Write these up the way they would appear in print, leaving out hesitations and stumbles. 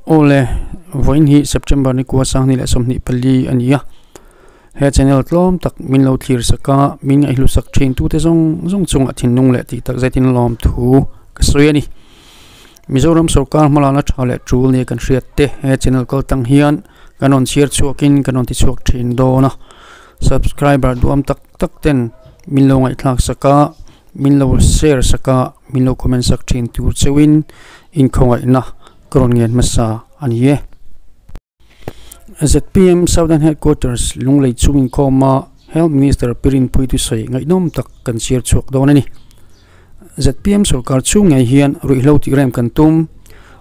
Awle, vawiin hi September ni kua 2024 a ni a, he channel tlawm tak min lo thlir sak a, min ngaihlu sak thin tute zawng zawng chungah thinlung leh tih tak zetin lawm thu ka sawi a ni. Mizoram sorkar hmalakna tha leh tul nia kan hriat te he channel kal tang hian kan rawn chhiar chhuakin kan rawn ti chhuak thin dawn a, subscriber duham tak tak ten min lo ngaihthlak sak a, min lo share sak a, min lo comment sak thin tur cheuhin inkhawngaihna ka rawn ngen hmasa a ni e. Zpm Southern Headquarters Lunglei chung inkhawma Health Minister Pi Rinpuii thusawi ngaihnawm tak kan chhiar chhuak dawn a ni. Zpm sorkar chhung ngei hian ruihhlo tih rem kan tum.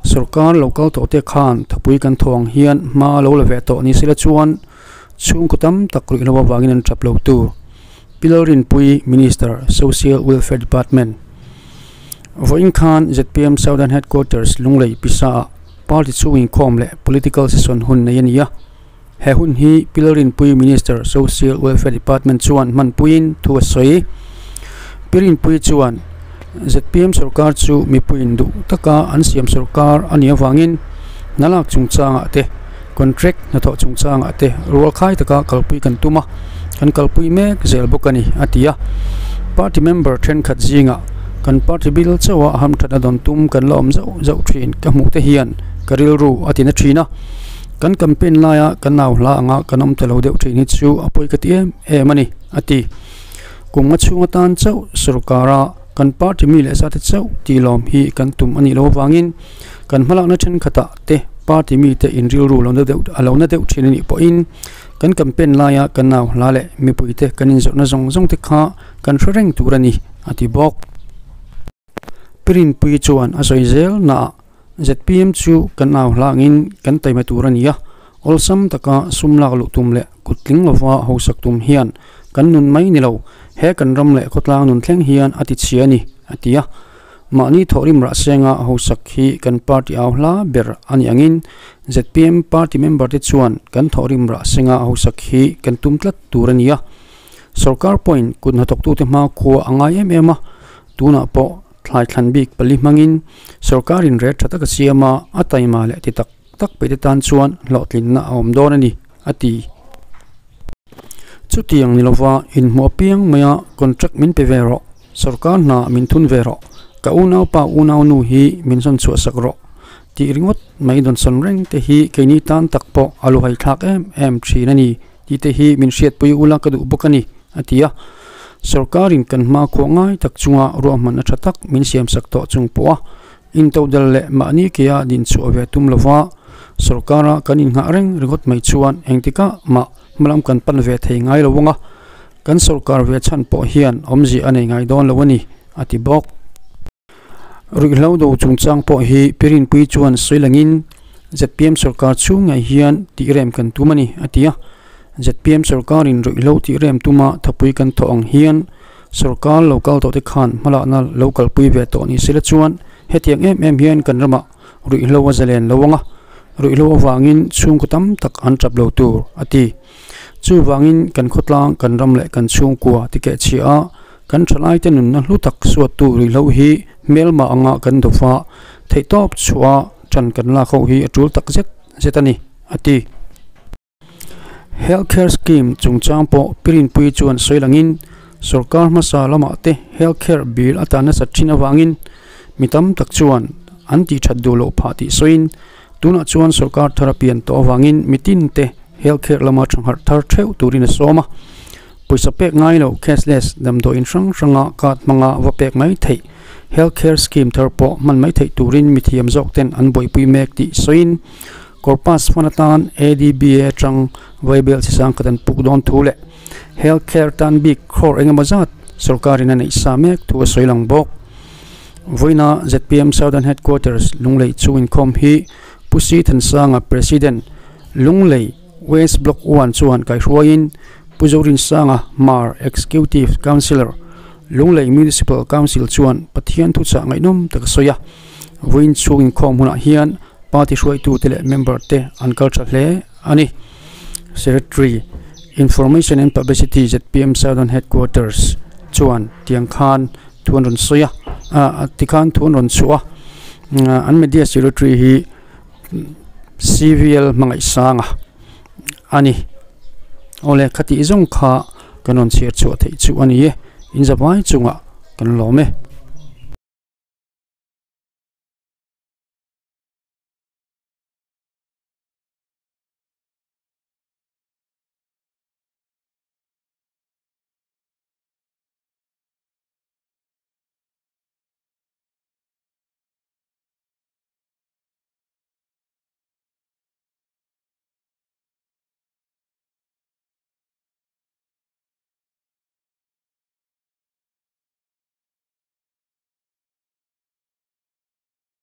Sorkar lo kal tawh te khan thupui kan thaw ang hian hma lo la ve tawh ni sela chuan chhungkaw tam tak ruihhlo avangin an tap lo tur. Pi Lalrinpuii, Minister, Social Welfare Department. Vawiin khan zpm Southern Headquarters Lunglei Pisa-ah party chhung inkhawm leh political session hun nei a ni a. He hun hi Pi Lalrinpuii, Minister, Social Welfare Department chuan hmanpuiin thu a sawi. Pi Rinpuii chuan zpm sorkar chu mipuiin duh taka an siam sorkar a nih avangin hna lak chungchangah te, Contract hnathawh chungchangah te rualkhai taka kalpui kan tum a, kan kalpui mek zel bawk a ni, a ti a. Party member thenkhat zingah kan party bil chauha hamthat a dawn tum kan la awm zauh zauh thin ka hmuh te hian ka rilru a ti na thin a. Kan campaign laia kan nau hla anga kan awm ta lo deuh thin hi chu a pawi ka ti em em a ni, a ti. Kum nga chhung atan chauh sorkara kan party mi leh zate chauh tih lawm hi kan tum a nih loh avangin Kan hmalakna thenkhatah te party mite in rilru lo na deuh a lo na deuh thin a nih pawhin kan campaign laia kan nau hla leh mipuite kan inzawrhna zawng zawng te kha kan hre reng tur a ni a ti bawk. Pi Rinpuii chuan a sawi zel naah zpm chu kan nau hla angin kan taima tur a ni a, awlsam taka sum lak luh tum leh kut tling lova hausak tum hian kan nun mai ni lo, he kan ram leh khawtlang nun thleng hian a ti chhia a ni a ti a. Mahni thawhrim rah senga hausak hi kan party au hla ber a nih angin zpm party member te chuan kan thawhrim rah senga hausak hi kan tum tlat tur a ni a. Sorkar pawhin kut hnathawktute hmakhua a ngai em em a, tunah pawh thlai thlan bik pali hmangin sorkarin rel tha tak a siam a, a taima leh ti tak tak peihte tan chuan hlawhtlinna a awm dawn a ni, a ti. Chutiang ni lova inhmuh apiang maia contract min pe ve rawh, sorkar hna min thun ve rawh, ka unaupa unaunu hi min zawn chhuah sak rawh tih ringawt mai dawnsawn reng te hi keini tan tak pawh a luhai thlak em em thin a ni tih te hi min hriatpui ula ka duh bawk a ni, a ti a. Sorkarin kan hmakhua ngai tak chunga ruahmanna tha tak min siamsak tawh chung pawha Intodal leh mahni kea dinchhuah ve tum lova sorkara kan innghah reng ringawt mai chuan engtikah mah hmalam kan pan ve thei ngai lo ang a, kan sorkar ve chhan pawh hian awmzia a nei ngai dawn lo a ni, a ti bawk. Ruihhlo do chungchang pawh hi Pi Rinpuii chuan sawi langin zpm sorkar chhung ngei hian tih rem kan tum a ni, a ti a. Zpm sorkarin ruihhlo tih rem tuma thapui kan thawh ang hian Sorkar lo kal tawhte khan hmalakna lo kalpui ve tawh ni sela chuan hetiang em em hian kan ramah ruihhlo a zalen lo ang a, ruihhlo avangin chhungkaw tam tak an tap lo tur a ti. Chuvangin kan khawtlang, kan ram leh kan chhungkua ti kehchhia a, kan thalaite nunna hlu tak suattu ruihhlo hi hmelma anga kan dawfa theihtawp chhuah a tan kan lak ho hi a tul tak zet zet a ni, a ti. Health Care Scheme chungchang pawh Pi Rinpuii chuan sawi langin sorkar hmasa lamah te Health Care bill a tan nasat thin avangin mi tam tak chuan an tih that duh loh phah tih sawiin tunah chuan sorkar thar a pian tawh avangin mitin te Health Care lama thangharh thar theuh turin a sawm a. Pawisa pek ngai lo cashless damdawiin hrang hranga card hmanga va pek mai theih Health Care Scheme thar pawh hman mai theih turin mithiam zawk ten an buaipui mek tih sawiin Corpus fund atan ADBA atang Vaibel chi sang khat an puk dawn thu leh Health Care tan bik crore engemaw zat sorkarin a neih sa mek thu a sawi lang bawk. Vawiina zpm Southern Headquarters Lunglei chu inkhawm hi Pu Si Thansanga President Lunglei West Block I chuan kaihruaiin Pu Zorinsanga Hmar Executive Councillor Lunglei Municipal Council chuan Pathian thuchah ngaihnawm tak a sawi a. Vawiin chhung inkhawm hunah hian party hruaitute leh member te an kal tha hle a ni. Secretary, Information and Publicity zpm Southern Headquarters chuan tiang khan thu an rawn sawi a, ah tikhan thu an rawn chhuah a, an media secretary hi. CVL hmangaihsanga a ni. Awle khati zawng kha kan rawn chhiar chhuah theih chu a ni e, in zavai chungah kan lawm e.